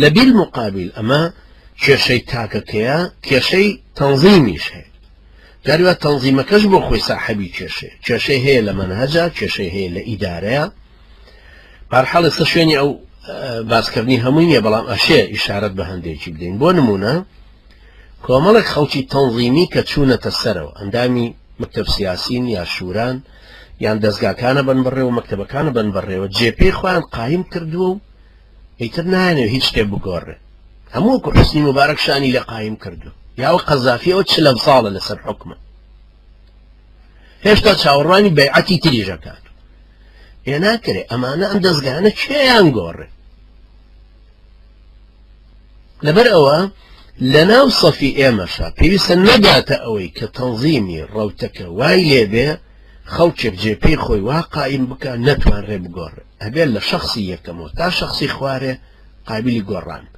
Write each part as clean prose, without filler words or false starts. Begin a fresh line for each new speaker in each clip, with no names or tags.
لە بیلموقابیل ئەمە کێشەی تاکەکەیە، کێشەی تەنزیمیش هەیە. جاری وا تەنزیمەکەش بۆ خۆی ساحەبی کێشەیە، کێشەی هەیە لە مەنهەجا، کێشەی هەیە لە ئیدارەیە. بەهەرحاڵ ئێستا شوێنی ئەو باسکردنی هەمووی نییە، بەڵام ئەشێ ئیشارەت بە هەندێکی بدەین. بۆ نمونە کۆمەڵێک خەڵکی تەنزیمی کە چوونەتە سەرەوە، ئەندامی مەکتەب سیاسین یا شوران یان دەزگاکانە بن بەڕێوە، مەکتەبەکانە بن بەڕێوە، جێپێی خۆیان قایم کردووە و ئیتر نایانەوێ هیچ شتێ بگۆڕێ. هەموو وەکو حوسنی موبارەک شانی لێ قایم کردووە، یا وەک قەزافی ئەوە چلەم ساڵە لەسەر حوکمە، هێشتا چاوەڕوانی بەیعەتی تریش ئەکات. ئێ ناکرێ ئەمانە ئەم دەزگانە کێیان گۆڕێ؟ لەبەر ئەوە لەناو سەفی ئێمەشا پێویستە نەگاتە ئەوەی کە تەنزیمی ڕەوتەکە وای لێبێ خەڵکێک جێپێی خۆی وا قایم بکە نەتوانرێ بگۆڕێ. ئەبێت لە شەخسی یەکەمەوە تا شەخسی خوارێ قابلی گۆڕان بن،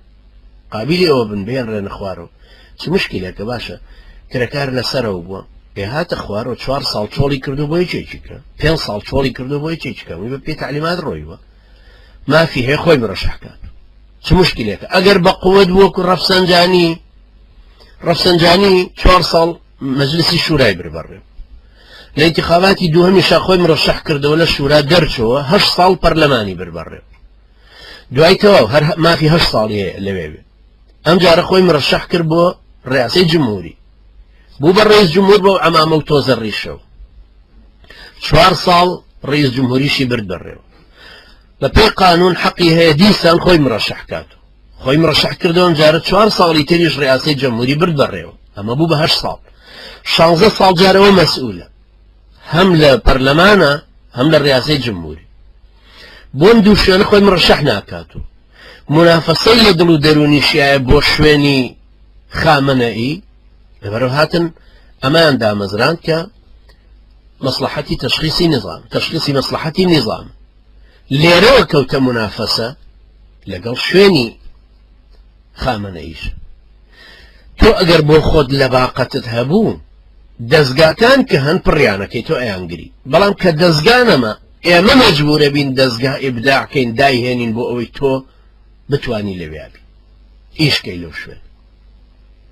قابلی ئەوە بن بێنرێنە خوارەوە. چ مشکلێکە؟ باشە کرێکار لەسەرەوە بووە، ئێ هاتە خوارەوە چوار ساڵ چۆڵی کردو بۆ یەکێکی کە، پێنج ساڵ چۆڵی کردو بۆ یەکێکی کە، بە پێی تەعلیمات ڕۆیوە، مافی هەیە خۆی مرەشح کات. چ مشکلێکە؟ ئەگەر بە قوت بووە وەکو ڕەفسەنجانی، ڕەفسەنجانی چوار ساڵ مەجلسی شورای بر بەڕێ، لە ئینتخاباتی دووهەمیشا خۆی مرەشح کردەوە لە شورا دەرچەوە، هەشت ساڵ پەرلەمانی بر بەڕێ، دوای تەواو هەر مافی هەشت ساڵی هەیە لەوێ بێ. ئەم جارە خۆی مرەشح کرد بۆ ڕیاسەی جمهوری، بوو بە ڕئیس جمهور بەو عەمامە و تۆزە ڕیشەوە، چوار ساڵ ڕئیس جمهوریشی برد بەڕێوە. بە پێی قانون حەقی هەیە دیسان خۆی مرەشح کات، خۆی مرەشح کردەوە، ئەم جارە چوار ساڵی تریش ڕیاسەی جمهوری برد بەڕێوە، ئەمە بوو بە هەشت ساڵ. شانزە ساڵ جارەوە مەسئولە هەم لە پەرلەمانە هەم لە ڕیاسەی جمهوری. بۆم دوو شوێن خۆی مرەشح ناکات و منافەسەی لە دڵ و دەروونیشیایە بۆ شوێنی خامنەئی. لەبەرەوە هاتن ئەمەیان دامەزراند کە مەسلحەتی تەشخیسی نظام، تەشخیسی مەسلحەتی نظام. لێرەوە کەوتە منافەسە لەگەڵ شوێنی خامنەئیش. تۆ ئەگەر بۆ خۆت لەباقەتت هەبوو، دەزگاکان کە هەن پڕیانەکەی تۆ ئەیانگری، بەڵام کە دەزگا نەما ئێمە مەجبورە بین دەزگا ئیبداعکەین دایهێنین بۆ ئەوەی تۆ بتوانی لەوێ بی ئیشکەی لەو شوێن.